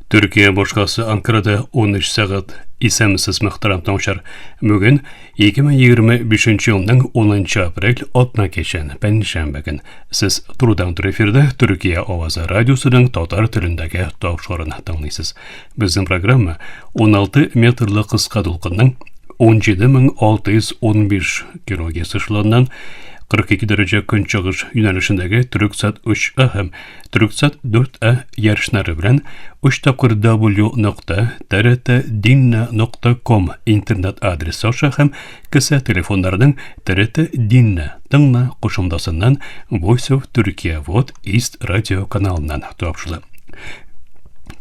Төркия башкаласы Анкарада 13 сәгать. Исәнмесез, мөхтәрәм тыңлаучылар. Бүген 2025 елның 10 апрель атна кичен, пәнҗешәмбе көн. Сез турыдан-туры эфирда Төркия авазы радиосының татар телендәге тапшыруын тыңлыйсыз. Безнең программа 16 метрлы кыска дулкынның 17615 килогерц эшелоныннан 42 дәрәҗә көнчыгыш юнәлешендәге Төрксат 3А һәм Төрксат 4А ярышлары белән 3 тапкыр w.trtdinna.com интернет адресы аша һәм кесә телефоннарының TRT Dinna тыңла кушымтасыннан Voice of Turkey Вот East радио каналыннан тапшырыла.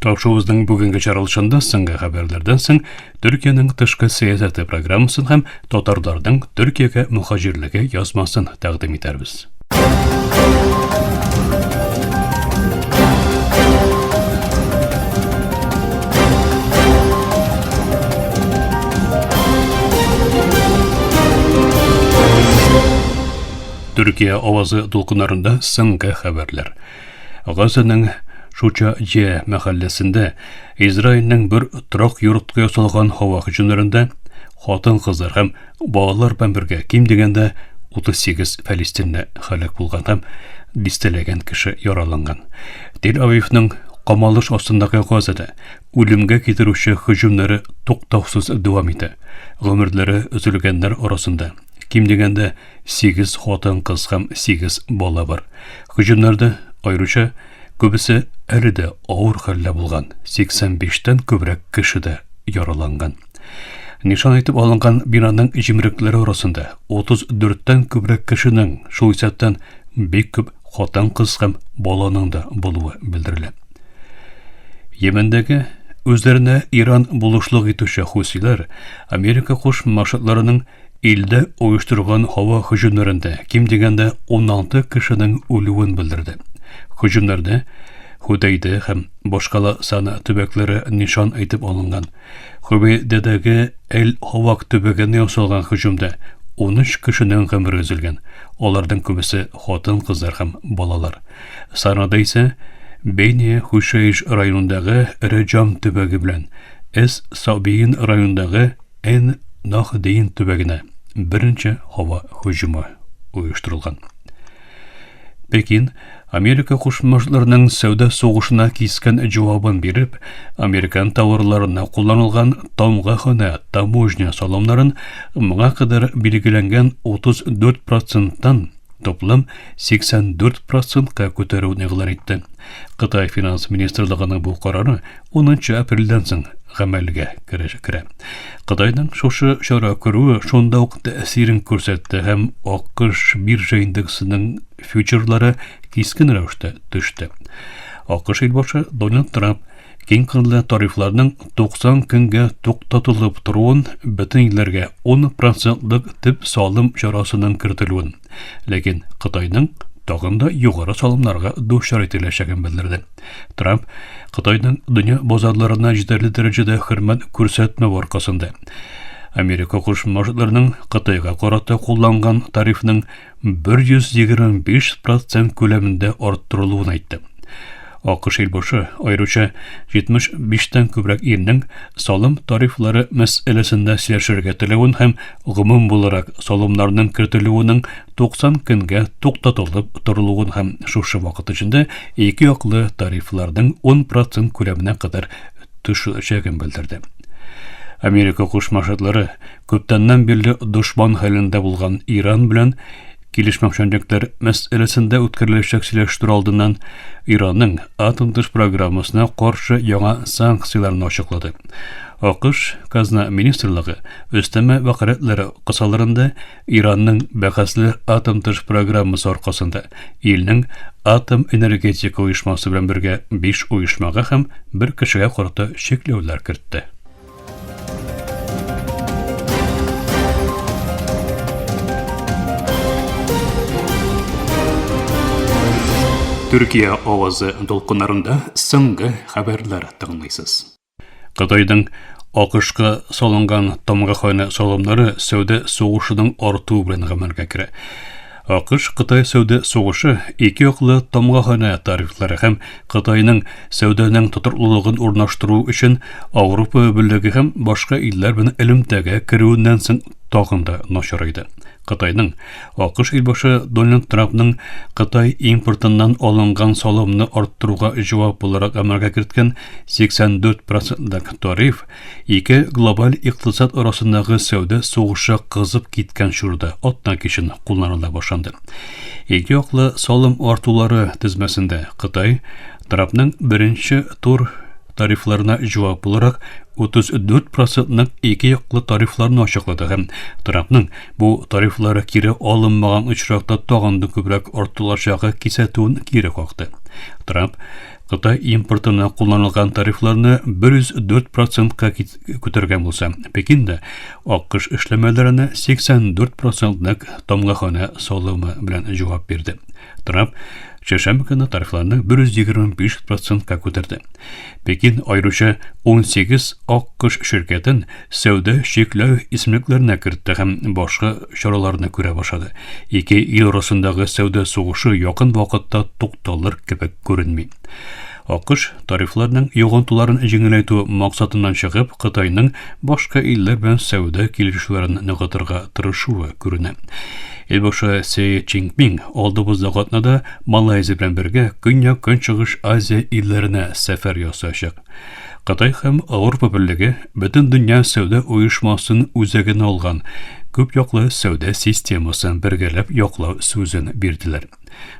Тапшыруыбызның бүгенге чыгарылышында соңгы хәбәрләрдән соң Төркиянең тышкы сәясәте программасын һәм татарларның Төркиягә мөхаҗирлеге язмасын тәкъдим итәрбез. Төркия авазы дулкыннарында соңгы хәбәрләр. Газаның Шуча-Дже мәхәлләсендә Израильнең бер торак йортка ясалган һава һөҗүмнәрендә хатын-кызлар һәм балалар белән бергә ким дигәндә 38 фәлестинле һәлак булган һәм дистәләгән кеше яраланган. Тель-Авивның камалыш астындагы Газада үлемгә китерүче һөҗүмнәре туктаусыз дәвам итә. Гомерләре өзелгәннәр арасында ким дигәндә 8 хатын-кыз һәм 8 бала бар. Һөҗүмнәрдә аеруча күбесе әле дә авыр хәлдә булган 85-тән күбрәк кеше дә яраланган. Нишан итеп алынган бинаның җимерекләре арасында 34-тән күбрәк кешенең, шул исәптән бик күп хатын-кыз һәм баланың да булуы белдерелә. Йемендәге үзләренә Иран булышлык итүче хусиләр Америка Кушма Штатларының Илдә оештырылган һава һөҗүмнәрендә ким дигәндә 16 кешенең үлүен белдерде. Һөҗүмнәрдә Худәйдә һәм башкала Сана төбәкләре нишан итеп алынган. Хубейдәдәге Эль-Ховак төбәгенә ясалган һөҗүмдә 13 кешенең гомере өзелгән. Аларның күбесе хатын-кызлар һәм балалар. Санада исә Бейния Хушейш районындагы Реджам төбәге белән Эс-Сабиин районындагы Эн Нахдейн төбәгенә берничә һава һөҗүме оештырылган. Пекин Америка Кушма Штатларының сәүдә сугышына кискен җавабын биреп, американ товарларына кулланылган тамгаханә таможня салымнарын моңа кадәр билгеләнгән 34 проценттан топлам 84 процентка күтәрүен игълан итте. Кытай финанс министрлыгының бу карары 10 апрельдән соң гамәлгә керә. Кытайның шушы чара күрүе шунда ук тәэсирен күрсәтте һәм АКШ биржа индексының фьючерлары кискен рәвештә төште. АКШ илбашы Дональд Трамп киң кырлы тарифларның 90 көнгә туктатылып торуын, бөтен илләргә 10 процентлык төп салым чарасының кертелүен, ләкин Кытайның тагын да югары салымнарга дучар ителәчәген белдерде. Трамп Кытайның дөнья базарларына җитәрле дәрәҗәдә хөрмәт күрсәтмәү аркасында Америка Кушма Штатларының Кытайга карата кулланган тарифның 125 процент күләмендә арттырылуын әйтте. АКШ илбашы аеруча 75-тән күбрәк илнең салым тарифлары мәсьәләсендә сөйләшергә теләвен һәм гомум буларак салымнарның кертелүенең 90 көнгә туктатылып торылуын һәм шушы вакыт эчендә ике яклы тарифларның 10 процент күләменә кадәр төшәчәген белдерде. Америка Кушма Штатлары күптәннән бирле дошман хәлендә булган Иран белән килешмәүчәнлекләр мәсьәләсендә үткәреләчәк сөйләштерү алдыннан Иранның атом тыш программасына каршы яңа санкцияләрне ачыклады. АКШ Казна министрлыгы өстәмә вәкаләтләре кысаларында Иранның бәхәсле атом тыш программасы аркасында илнең атом энергетика оешмасы белән бергә 5 оешмага һәм бер кешегә карата чикләүләр кертте. Төркия авазы дулкыннарында соңгы хәбәрләр тыңлыйсыз. Кытайның АКШка салынган тамгахана салымнары сәүдә сугышының артуы белән гамәлгә керә. АКШ-Кытай сәүдә сугышы ике яклы тамгаханә тарифлары һәм Кытайның сәүдәнең тотрыклылыгын урнаштыру өчен Ауропа Берлеге һәм башка илләр белән элемтәгә керүеннән соң тагын да начарайды. Кытайның АКШ илбашы Дональд Трампның Кытай импортыннан алынган салымны арттыруга җавап буларак гамәлгә керткән 84 процентлык тариф Ике глобаль икътисад арасындагы сәүдә сугышы кызып киткән чорда атна кичен кулланыла башланды. Ике яклы салым артулары тезмәсендә Кытай Трампның беренче тур тарифларына җавап буларак 34 процентлык ике яклы тарифларны ачыклады һәм Трампның бу тарифлары кире алынмаган очракта тагын да күбрәк артылачагы кисәтүен кире какты. Трамп Кытай импортына кулланылган тарифларны 104 процентка күтәргән булса, Пекин да АКШ эшләмәләренә 84 процентлык тамгаханә салымы белән җавап бирде. Трамп чәршәмбе көне тарифларны 125 процентка күтәрде. Пекин аеруча 18 АКШ ширкәтен сәүдә чикләү исемлекләренә кертте һәм башка чараларны күрә башлады. Ике ил арасындагы сәүдә сугышы якын вакытта тукталыр кебек күренми. АКШ тарифларның йогынтыларын җиңеләйтү максатыннан чыгып, Кытайның башка илләр белән сәүдә килешүләрен ныгытырга тырышуы күренә. Илбашы Си Цзиньпин алдыбыздагы атнада Малайзия белән бергә Көньяк-Көнчыгыш Азия илләренә сәфәр ясаячак. Кытай һәм Ауропа Берлеге Бөтендөнья сәүдә оешмасын үзәгенә алган күп яклы сәүдә системасын бергәләп яклау сүзен бирделәр.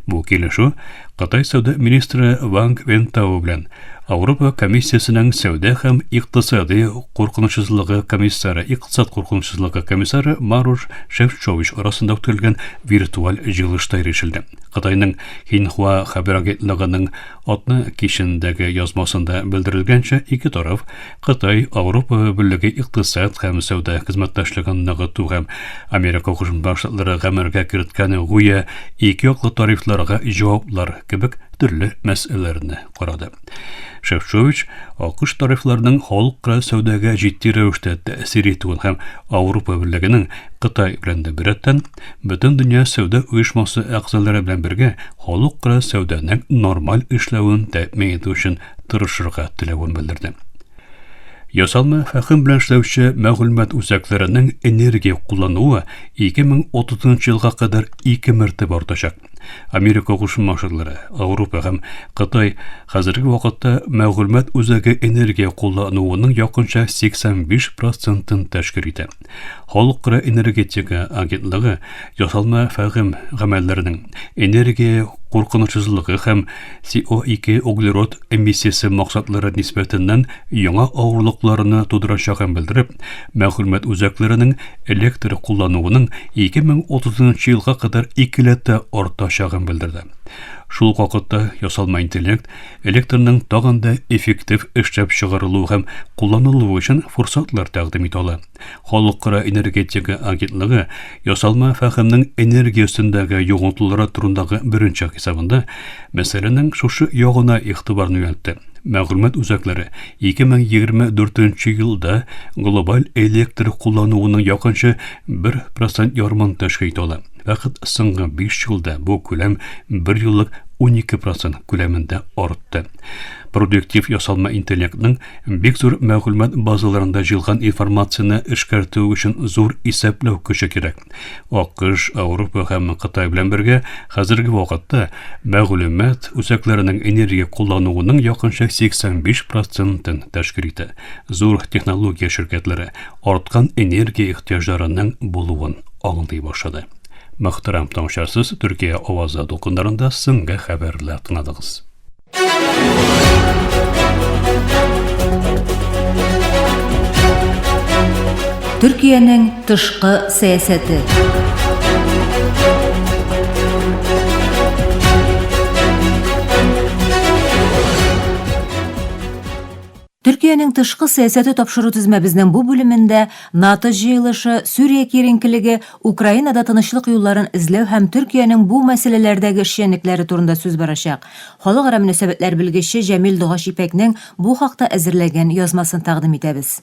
Бу килешү Кытай сәүдә министры Ванг Вентао белән Ауропа комиссиясенең сәүдә һәм икътисади куркынычсызлыгы комиссары, икътисад куркынычсызлыгы комиссары Маруш Шефчович арасында үткәрелгән виртуаль җыелышта ирешелде. Кытайның Хинхуа хәбәр агентлыгының Атна кичендәге язмасында белдерелгәнчә, ике тараф Кытай, Ауропа Берлеге икътисад һәм сәүдә хезмәттәшлеген ныгыту һәм Америка Кушма Штатлары гамәлгә керткән гүя ике яклы тарифларга җаваплар кебек төрле мәсьәләләрне карады. Шефчович АКШ тарифларының халыкара сәүдәгә җитди рәвештә тәэсир итүен һәм Ауропа Берлегенең Кытай белән дә беррәттән Бөтендөнья сәүдә оешмасы әгъзалары белән бергә халыкара сәүдәнең нормаль эшләвен тәэмин итү өчен тырышырга теләвен белдерде. Ясалма фәһем белән эшләүче мәгълүмат үзәкләренең энергия куллануы 2030 елга кадәр ике мәртәбә артачак. Америка Кушма Штатлары, Ауропа һәм Кытай хәзерге вакытта мәгълүмат үзәге энергия куллануының якынча 85 процентын тәшкил итә. Халыкара энергетика агентлыгы ясалма фәһем гамәлләренең энергия куркынычсызлыгы һәм CO2 углерод эмиссиясе максатлары нисбәтеннән яңа авырлыкларны тудырачагын белдереп, мәгълүмат үзәкләренең электр куллануының 2030 елга кадәр икеләтә артачагын белдерде. Шул ук вакытта ясалма интеллект электрның тагын да эффектив эшләп чыгарылуы һәм кулланылуы өчен форсатлар тәкъдим итә ала. Халыкара энергетика агентлыгы ясалма фәһемнең энергия өстендәге йогынтылары турындагы беренче хисабында мәсьәләнең шушы ягына игътибарны юнәлтте. Мәгълүмат үзәкләре 2024 елда глобаль электр куллануының якынча 1 процент ярымын тәшкил итә ала. Фәкать соңгы 5 елда бу күләм бер еллык 12 процент күләмендә артты. Продуктив ясалма интеллектның бик зур мәгълүмат базаларында җыелган информацияне эшкәртү өчен зур исәпләү көче кирәк. АКШ, Ауропа һәм Кытай белән бергә хәзерге вакытта мәгълүмат үзәкләренең энергия куллануының якынча 85 процентын тәшкил итә. Зур технология ширкәтләре арткан энергия ихтыяҗларының булуын аңлый башлады. Мөхтәрәм тыңлаучылар, сез Төркия авазы дулкыннарында соңгы хәбәрләр тыңладыгыз. Төркиянең тышкы сәясәте. Төркиянең тышкы сәясәте тапшыру тезмәбезнең бу бүлемендә НАТО җыелышы, Сүрия киеренкелеге, Украинада тынычлык юлларын эзләү һәм Төркиянең бу мәсьәләләрдәге эшчәнлекләре турында сүз барачак. Халыкара мөнәсәбәтләр белгече Җәмил Догач Ипәкнең бу хакта әзерләгән язмасын тәкъдим итәбез.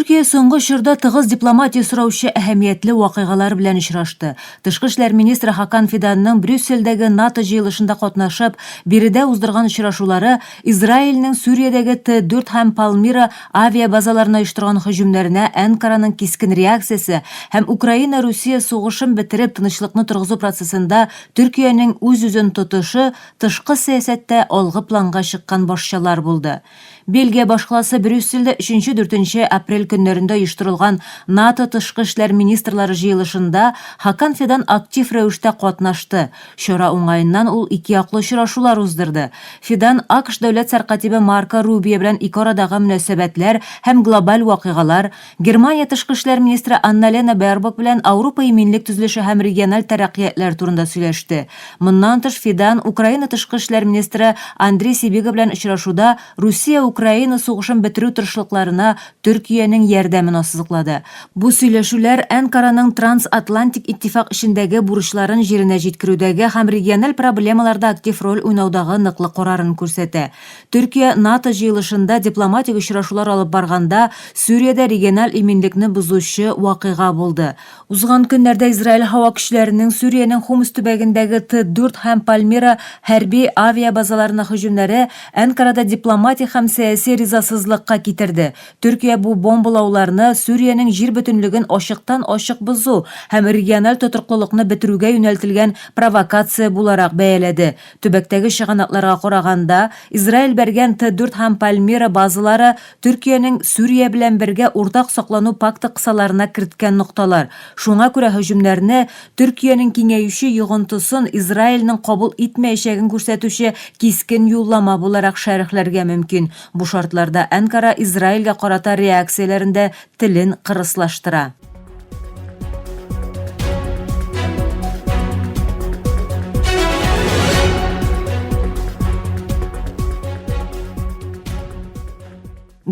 Төркия соңгы чорда тыгыз дипломатия сораучы әһәмиятле вакыйгалар белән очрашты. Тышкы эшләр министры Хакан Фиданның Брюссельдәге НАТО җыелышында катнашып, биредә уздырган очрашулары Израильнең Сүриядәге Т-4 һәм Палмира авиабазаларына оештырган һөҗүмнәренә Әнкараның кискен реакциясе һәм Украина-Русия сугышын бетереп тынычлыкны торгызу процессында Төркиянең үз-үзен тотышы тышкы сәясәттә алгы планга чыккан башчалар булды. Бельгия башкаласы Брюссельдә өченче-дүртенче апрель көннәрендә оештырылган НАТО тышкы эшләр министрлары җыелышында Хакан Фидан актив рәвештә катнашты. Чара уңаеннан ул икеяклы очрашулар уздырды. Фидан АКШ дәүләт сәркатибе Марко Рубио белән ике арадагы мөнәсәбәтләр һәм глобаль вакыйгалар, Германия тышкы эшләр министры Анналена Бербок белән Аурупа иминлек төзелеше һәм региональ тәрәккыятләр турында сөйләште. Моннан тыш, Фидан Украина тышкы эшләр министры Андрей Сибига белән очрашуда Русия-Украина сугышын бетерү тырышлыкларына Төркиянең ярдәмен ассызыклады. Бу сөйләшүләр Әнкараның трансатлантик иттифак эчендәге бурычларын җиренә җиткерүдәге һәм региональ проблемаларда актив роль уйнаудагы ныклы карарын күрсәтә. Төркия НАТО җыелышында дипломатик очрашулар алып барганда Сүриядә региональ иминлекне бозучы вакыйга булды. Узган көннәрдә Израиль һава көчләренең Сүриянең Хумс төбәгендәге Т-4 һәм Пальмира хәрби авиабазаларына һөҗүмнәре Әнкарада дипломатик һәм сәяси ризасызлыкка китерде. Төркия бу бомбалауларны Сүриянең җир бөтенлеген ачыктан-ачык бозу һәм региональ тотрыклылыкны бетерүгә юнәлтелгән провокация буларак бәяләде. Төбәктәге чыганакларга караганда, Израиль бәргән Т-4 һәм Пальмира базалары Төркиянең Сүрия белән бергә уртак саклану пакты кысаларына керткән нокталар. Шуңа күрә һөҗүмнәрне Төркиянең киңәюче йогынтысын Израильнең кабул итмәячәген күрсәтүче кискен юллама буларак шәрехләргә мөмкин. Бу шартларда Әнкара Израильгә карата реакцияләрендә телен кырыслаштыра.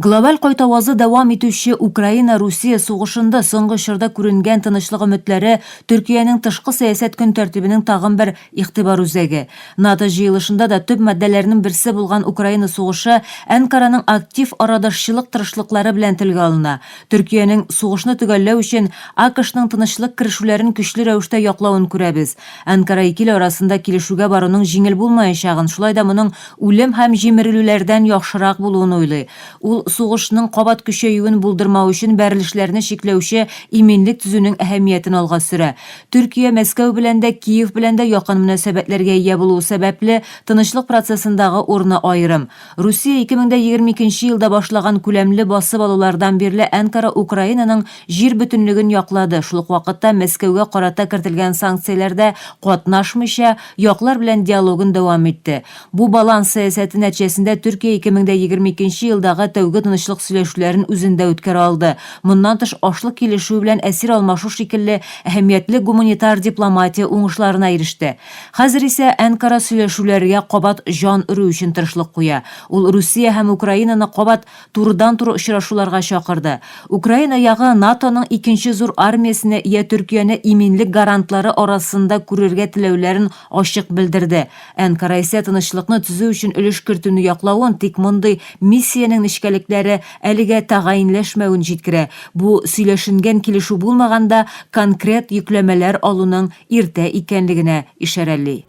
Глобаль кайтавазы дәвам итүче Украина-Русия сугышында соңгы чорда күренгән тынычлык өметләре Төркиянең тышкы сәясәт көн тәртибенең тагын бер игътибар үзәге. НАТО җыелышында да төп маддәләрнең берсе булган Украина сугышы Әнкараның актив арадашчылык тырышлыклары белән телгә алына. Төркиянең сугышны төгәлләү өчен АКШның тынычлык керешүләрен көчле рәвештә яклавын күрәбез. Әнкара ике ил арасында килешүгә баруның җиңел булмаячагын, шулай да моның үлем һәм җимерелүләрдән яхшырак булуын уйлый. Ул сугышның кабат көчәюен булдырмау өчен бәрелешләрне чикләүче иминлек төзүнең әһәмиятен алга сөрә. Төркия Мәскәү белән дә, Киев белән дә якын мөнәсәбәтләргә ия булуы сәбәпле, тынычлык процессындагы урыны аерым. Русия 2022 нче елда башлаган күләмле басып алулардан бирле Әнкара Украинаның җир бөтенлеген яклады, шул ук вакытта Мәскәүгә карата кертелгән санкцияләрдә катнашмыйча, яклар белән диалогын дәвам итте. Бу баланс сәясәте нәтиҗәсендә Төркия 2022 нче елдагы тәүге тынычлык сөйләшүләрен үзендә үткәрә алды. Моннан тыш, ашлык килешүе белән әсир алмашу шикелле әһәмиятле гуманитар дипломатия уңышларына иреште. Хәзер исә Әнкара сөйләшүләргә кабат җан өрү өчен тырышлык куя. Ул Русия һәм Украинаны кабат турыдан-туры очрашуларга чакырды. Украина ягы НАТОның икенче зур армиясенә ия Төркияне иминлек гарантлары арасында күрергә теләүләрен ачык белдерде. Әнкара исә тынычлыкны төзү өчен өлеш кертүне яклавын, тик мондый миссиянең нечкәлекләре әлегә тәгаенләшмәвен җиткерә. Бу сөйләшенгән килешү булмаганда конкрет йөкләмәләр алуның иртә икәнлегенә ишарәли.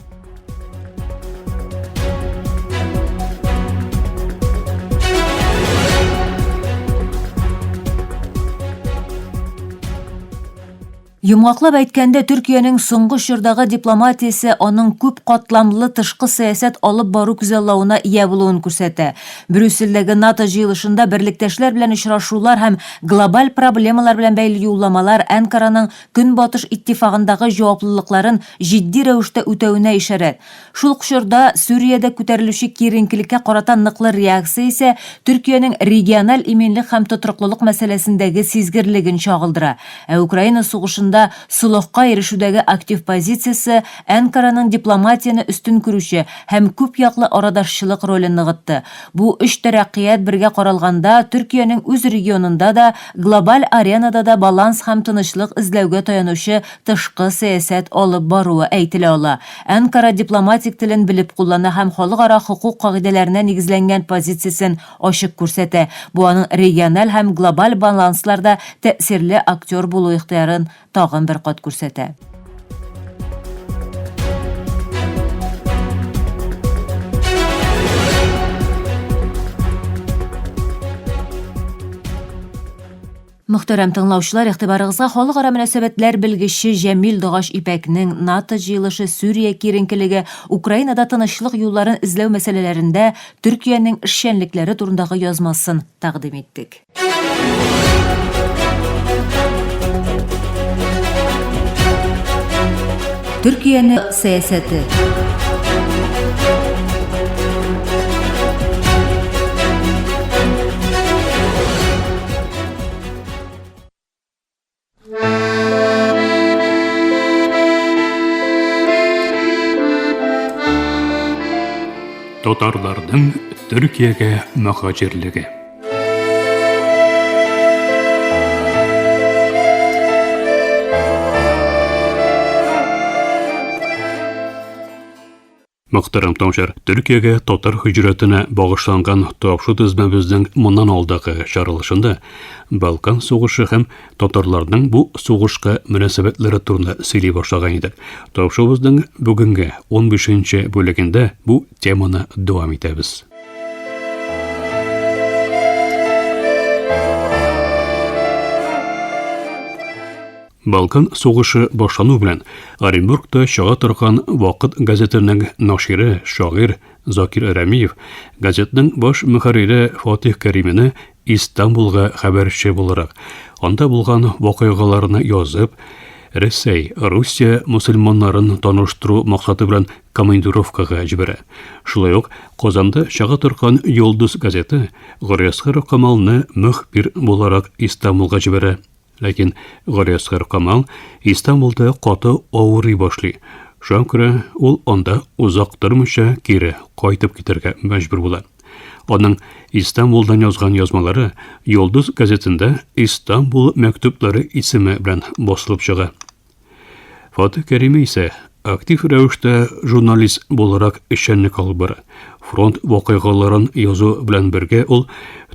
Йомгаклап әйткәндә, Төркиянең соңгы чордагы дипломатиясе аның күп катламлы тышкы сәясәт алып бару күзаллавына ия булуын күрсәтә. Брюссельдәге НАТО җыелышында берлектәшләр белән очрашулар һәм глобаль проблемалар белән бәйле юлламалар Әнкараның Көнбатыш иттифагындагы җаваплылыкларын җитди рәвештә үтәвенә ишарәт. Шул ук чорда Сүриядә күтәрелүче киеренкелеккә карата ныклы реакция исә Төркиянең региональ иминлек һәм тотрыклылык мәсьәләсендәге сизгерлеген чагылдыра. Ә Украина сугышында сугышында солыхка ирешүдәге актив позициясе Әнкараның дипломатияне өстен күрүче һәм күпьяклы арадашчылык ролен ныгытты. Бу өч тәрәккыять бергә каралганда, Төркиянең үз регионында да, глобаль аренада да баланс һәм тынычлык эзләүгә таянучы тышкы сәясәт алып баруы әйтелә ала. Әнкара дипломатик телен белеп куллана һәм халыкара хокук кагыйдәләренә нигезләнгән позициясен ачык күрсәтә. Бу аның региональ һәм глобаль балансларда тәэсирле актер булу ихтыярын тагын бер кат күрсәтә. Мөхтәрәм тыңлаучылар, игътибарыгызга халыкара мөнәсәбәтләр белгече Җәмил Догач Ипәкнең НАТО җыелышы, Сүрия киеренкелеге, Украинада тынычлык юлларын эзләү мәсьәләләрендә Төркиянең эшчәнлекләре турындагы язмасын тәкъдим иттек. Төркиянең сәясәте. Татарларның Төркиягә мөһаҗирлеге. Мөхтәрәм тыңлаучылар, Төркиягә татар һиҗрәтенә багышланган тапшы тезмәбезнең моннан алдагы чыгарылышында Балкан сугышы һәм татарларның бу сугышка мөнәсәбәтләре турында сөйли башлаган идек. Тапшуыбызның бүгенге 15 бүлегендә бу теманы дәвам итәбез. Балкан сугышы башлану белән Оренбургта чыга торган Вакыт газетының нашире, шагыйрь Закир Рәмиев газетның баш мөхәррире Фатих Кәримине Истанбулга хәбәрче буларак, анда булган вакыйгаларны язып, Рәсәй, Русия мөселманнарын таныштыру максаты белән командировкага җибәрә. Шулай ук Казанда чыга торган Йолдыз газеты Галиәсгар Камалны мөхбир буларак Истанбулга җибәрә. Ләкин Галиәсгар Камал Истанбулда каты авырый башлый. Шуңа күрә ул анда озак тормыйча кире кайтып китәргә мәҗбүр була. Аның Истанбулдан язган язмалары Йолдыз газетында Истанбул мәктүпләре исеме белән басылып чыга. Фатих Кәрими исә актив рәвештә журналист буларак эшчәнлек алып бара. Фронт вакыйгаларын язу белән бергә ул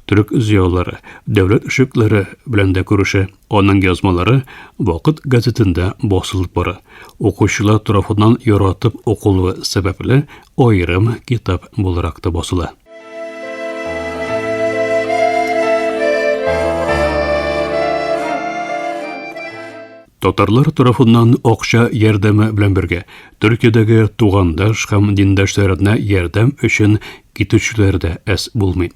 төрек зыялылары, дәүләт эшлеклеләре белән дә күрешә. Аның язмалары Вакыт газетында басылып бара. Укучылар тарафыннан яратып укылуы сәбәпле, аерым китап буларак та басыла. Татарлар тарафыннан акча ярдәме белән бергә, Төркиядәге тугандаш һәм диндәшләренә ярдәм өчен китүчеләр дә әз булмый.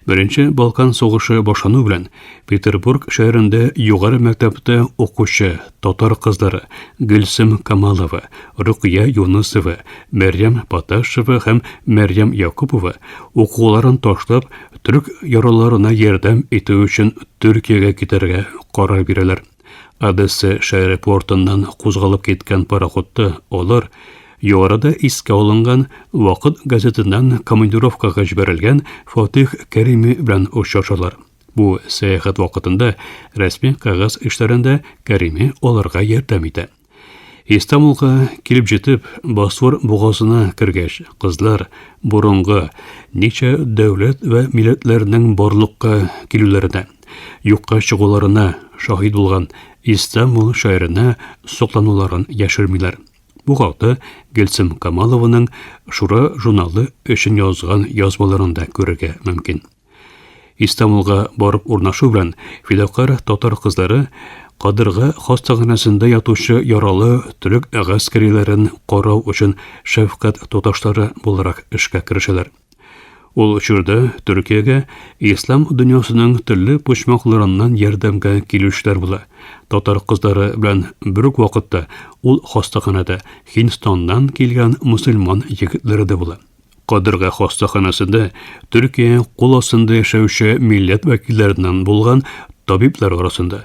Беренче Балкан сугышы башлану белән Петербург шәһәрендә югары мәктәптә укучы татар кызлары Гөлсем Камалова, Рөкыя Юнысова, Мәрьям Поташева һәм Мәрьям Якупова укуларын ташлап, төрек яраларына ярдәм итү өчен Төркиягә китәргә карар бирәләр. Одесса шәһәре портыннан кузгалып киткән пароходта алар югарыда искә алынган Вакыт газетыннан командировкага җибәрелгән Фатих Кәрими белән очрашалар. Бу сәяхәт вакытында рәсми кәгазь эшләрендә Кәрими аларга ярдәм итә. Истанбулга килеп җитеп, Босфор бугазына кергәч, кызлар борынгы ничә дәүләт вә милләтләрнең барлыкка килүләренә, юкка чыгуларына шаһит булган Истанбул шәһәренә соклануларын яшермиләр. Бу хакта Гөлсем Камалованың Шура журналы өчен язган язмаларында күрергә мөмкин. Истанбулга барып урнашу белән фидакарь татар кызлары Кадырга хастаханәсендә ятучы яралы төрек гаскәриләрен карау өчен шәфкать туташлары буларак эшкә керешәләр. Ул чорда Төркиягә ислам дөньясының төрле почмакларыннан ярдәмгә килүчеләр була. Татар кызлары белән бер үк вакытта ул хастаханәдә Һиндстаннан килгән мөселман егетләре дә була. Кадырга хастаханәсендә Төркия кул астында яшәүче милләт вәкилләреннән булган табиблар арасында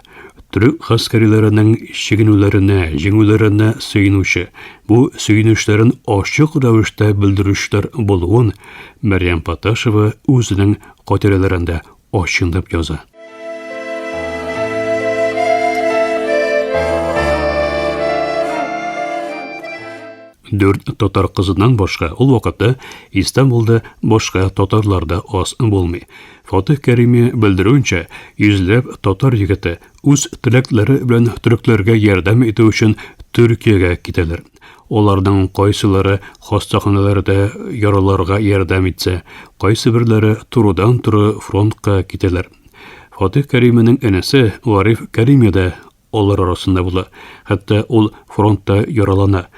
Төрек гаскәриләренең чигенүләренә, җиңүләренә сөенүче, бу сөенечләрен ачык рәвештә белдерүчеләр булуын Мәрьям Поташева үзенең хатирәләрендә ачынып яза. Дүрт татар кызыннан башка ул вакытта Истанбулда башка татарлар да аз булмый. Фатих Кәрими белдерүенчә, йөзләп татар егете үз теләкләре белән төрекләргә ярдәм итү өчен Төркиягә китәләр. Аларның кайсылары хастаханәләрдә яраларга ярдәм итсә, кайсыберләре турыдан-туры фронтка китәләр. Фатих Кәрименең энесе Гариф Кәрими дә алар арасында була. Хәтта ул фронтта яралана.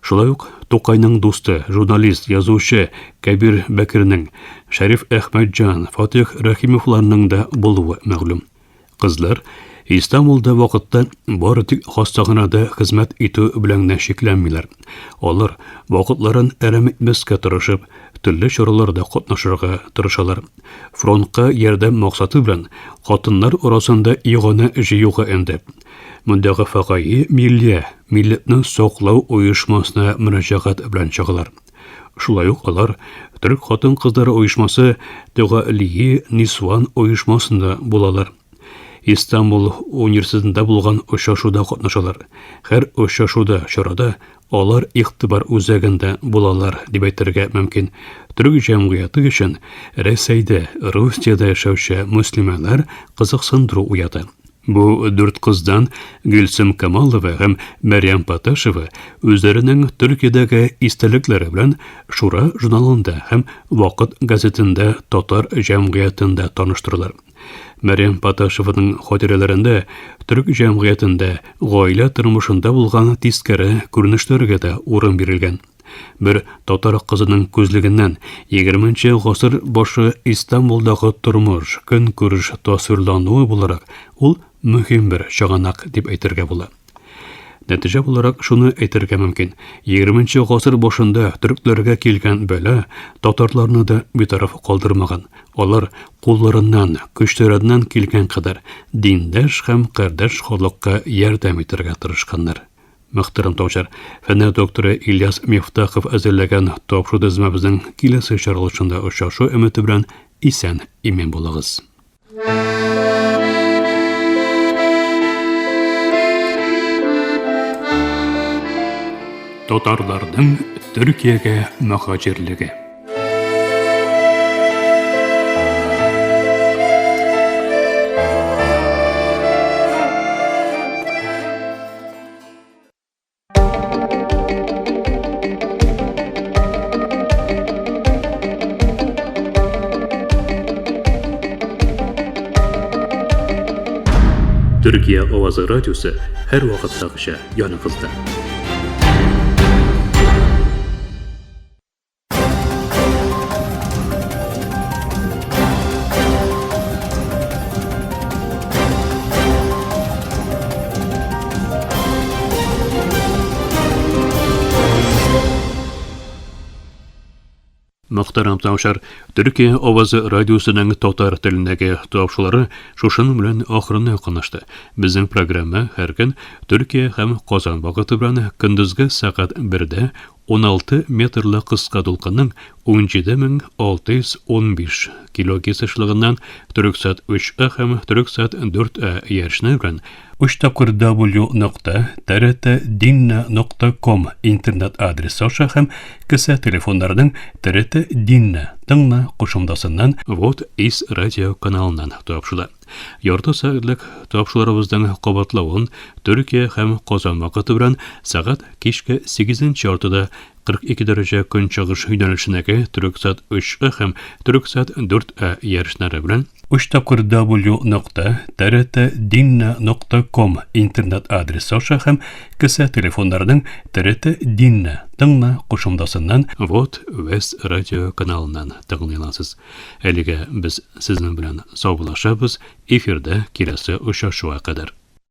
Шулай ук Тукайның дусты, журналист, язучы Кәбир Бәкернең, Шәриф Әхмәтҗан, Фатих Рәхимовларның да булуы мәгълүм. Кызлар Истанбулда вакытта бары тик хастаханәдә хезмәт итү белән генә чикләнмиләр. Алар вакытларын әрәм итмәскә тырышып, төрле чараларда катнашырга тырышалар. Фронтка ярдәм максаты белән хатыннар арасында иганә җыюга өндәп, Мөдәгафәгаи миллия, милләтне саклау оешмасына мөрәҗәгать белән чыгалар. Шулай ук алар Төрек хатын-кызлары оешмасы Тәгалии Нисван оешмасында булалар. Истанбул университетында булган очрашуда катнашалар. Һәр очрашуда, чарада алар игътибар үзәгендә булалар, дип әйтергә мөмкин. Төрек җәмгыяте өчен Рәсәйдә, Русиядә яшәүче мөслимәләр кызыксындыру уята. Бу дүрт кыздан Гөлсем Камалова һәм Мәрьям Паташева үзләренең Төркиядәге истәлекләре белән Шура журналында һәм Вакыт газетында татар җәмгыятендә таныштыралар. Мәрьям Паташеваның хатирәләрендә төрек җәмгыятендә гаилә тормышында булган тискәре күренешләргә дә урын бирелгән. Бер татар кызының күзлегеннән 20 гасыр башы Истанбулдагы тормыш, көнкүреш тасвирлануы буларак, ул мөһим бер чыганак дип әйтергә була. Нәтиҗә буларак шуны әйтергә мөмкин, 20 гасыр башында төрекләргә килгән бәла татарларны да битараф калдырмаган. Алар кулларыннан, көчләреннән килгән кадәр диндәш һәм кардәш халыкка ярдәм итәргә тырышканнар. Мөхтәрәм таучар, фәннәр докторы Ильяс Мифтахов әзерләгән тапшыру тезмәбезнең киләсе чыгарылышында очрашу өмете белән исән имин булыгыз. Татарларның Төркиягә мөһаҗирлеге. Төркия авазы радиосы һәр вакыттагыча яныгызда. Мөхтәрәм тыңлаучылар, Төркия авазы радиосының татар телендәге тапшырулары шушының белән ахырына якынлашты. Безнең программа һәр көн Төркия һәм Казан вакыты белән көндезге сәгать 1-дә 16 метрлы кыска дулкынның 17615 килогерц ешлыгыннан Төрексат 3А һәм Төрексат 4А иярчене белән 3 тапкыр w нокта trt-dinna нокта ком интернет адресы аша һәм кесә телефоннарының TRT Dinna тыңла кушымтасыннан Вот Ис радио каналыннан тапшыла. Ярты сәгатьлек тапшыруларыбызның кабатлавын Төркия һәм Казан вакыты белән сәгать кичке сигезенче яртыда 42 дәрәҗә көнчыгыш юнәлешендәге Төрексат 3А һәм Төрексат 4А ярышлары белән 3 тапкыр w нокта trt-dinna нокта ком интернет адресы аша һәм кесә телефоннарының TRT Dinna тыңла кушымтасыннан Вот Вест радио каналыннан тыңлый аласыз. Әлегә без сезнең белән саубуллашабыз, эфирда киләсе очрашуга кадәр.